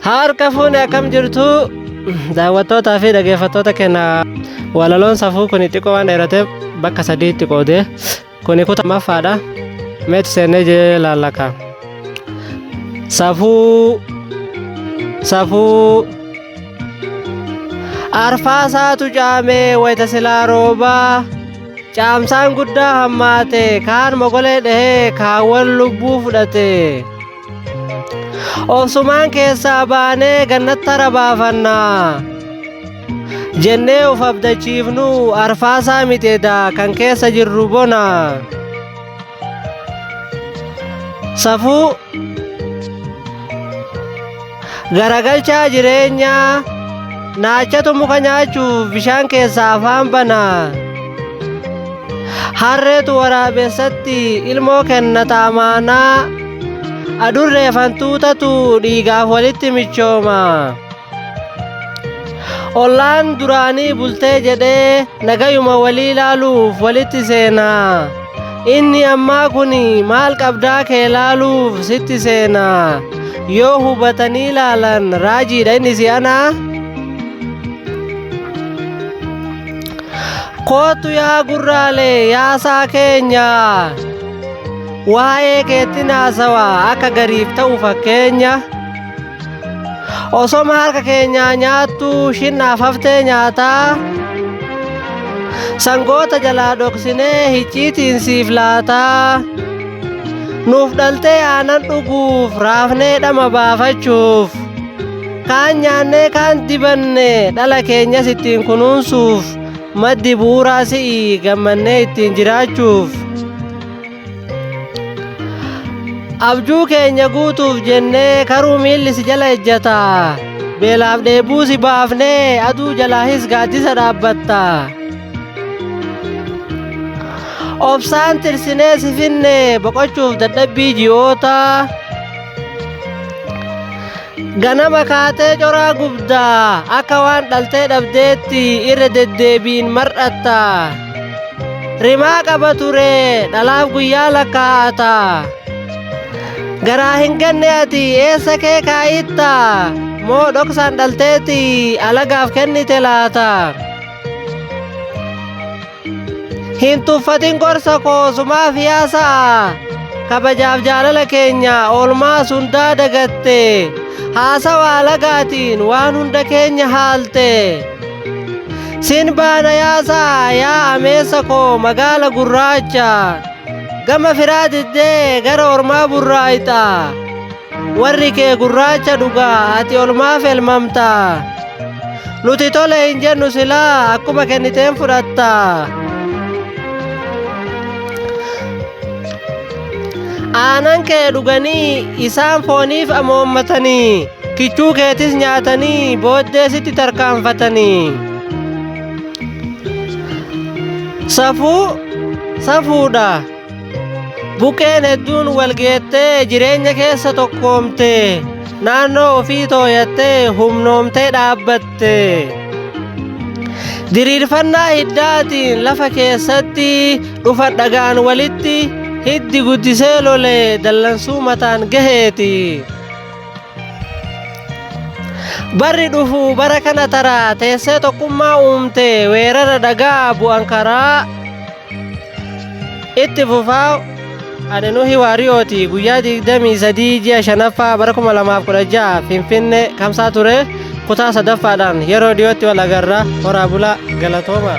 Harka fuune akkam jirtu daawwattootaa fi dhaggeeffattoota keenya walaloon safuu kun xiqqoo waan dheerateef bakka sadiitti qoodee kuni kutaa lammaffaadha. Meetti seennee jee laallaka. Safuu safuu arfaasaatu caamee wayita silaa roobaa caamsaan guddaa hammaate kaan mogolee dhahee kaawwan lubbuu fudhate. Obsumaan keessaa baanee gannattara baafanna. Jennee of abdachiifnu arfaasaa miti edaa kan keessa jirru bona. Safuu garagalchaa jireenyaa naachatu muka nyaachuuf bishaan keessaa afaan bana. Harreetu waraabessatti ilmoo kennata amaanaa. Adurreef hantuutatu dhiigaaf walitti michooma. Ollaan duraanii bultee jedhee nagayuma walii laaluuf walitti seena. Inni ammaa kun maal qabdaa kee laaluuf sitti seena. Yoo hubatanii laalan raajiidha inni si'anaa. Koottu yaa gurraalee yaasaa keenya. Waa'ee keetti naasawa akka gariif ta'u fakkeenya. Osoma harka keenyaa nyaattu shinnaaf haftee nyaataa. Sangoota jalaa dhoksinee hicciitiin siif laataa. Nuuf dhaltee aanan dhuguuf raafnee dhama baafachuuf. Kaan nyaannee kaan dibanne dhala keenyas ittiin kunuunsuuf maddi bu'uuraa si'i gammannee ittiin jiraachuuf. Abjuu keenya guutuuf jennee karuu miilli si jala ejjata. Beelaaf dheebuu si baafnee aduu jalaahis gaaddisa dhaabbatta. Obsaan tirsinee si finne boqochuuf dadhabbii ji'oota. Ganama kaatee coraa gubda akka waan dhaltee dhabdeetti irra deddeebiin mar'atta. Rimaa qaba ture dhalaaf guyyaa lakkaa'ata. Garaa hin ganne ati eessa kee kaa'itta moo dhoksaan dhalteeti alagaaf kennite laata. Hin tuffatin gorsa koo sumaaf yaasa'a. Kabajaaf jaalala keenya oolmaa hundaa dagatte. Haasawa alagaatiin waan hunda keenya haalte. Sin baana yaasa'a yaa ameessa koo magaala gurraacha. Gama firaa diddee gara ormaa burraayxa. Warri kee gurraacha dhugaa ati olmaaf elmamta. Nuti tole hin jennu silaa akkuma kenniteen fudhatta. Aanan kee dhuganii isaan fooniif amoommatanii kichuu keetis nyaatanii booddee sitti tarkaanfatanii. Safuu safuudha. Buqqeen hedduun wal geettee jireenya keessa tokkoomte naannoo ofii tooyattee humnoomtee dhaabbatte. Diriirfannaa hiddaatiin lafa keessatti dhufan dhagaan walitti hiddi guddisee lole dallansuu mataan gaheeti. Barri dhufu bara kana tara teessee tokkummaa uumte weerara dhagaa bu'an karaa. Itti fufaa ani Nuhi Waariyooti guyyaa 23 ji'a shanaffaa bara 2016 Finfinnee kamsaa ture kutaa sadaffaadhaan yeroo dhiyootti wal agarra horaa bulaa galatooma.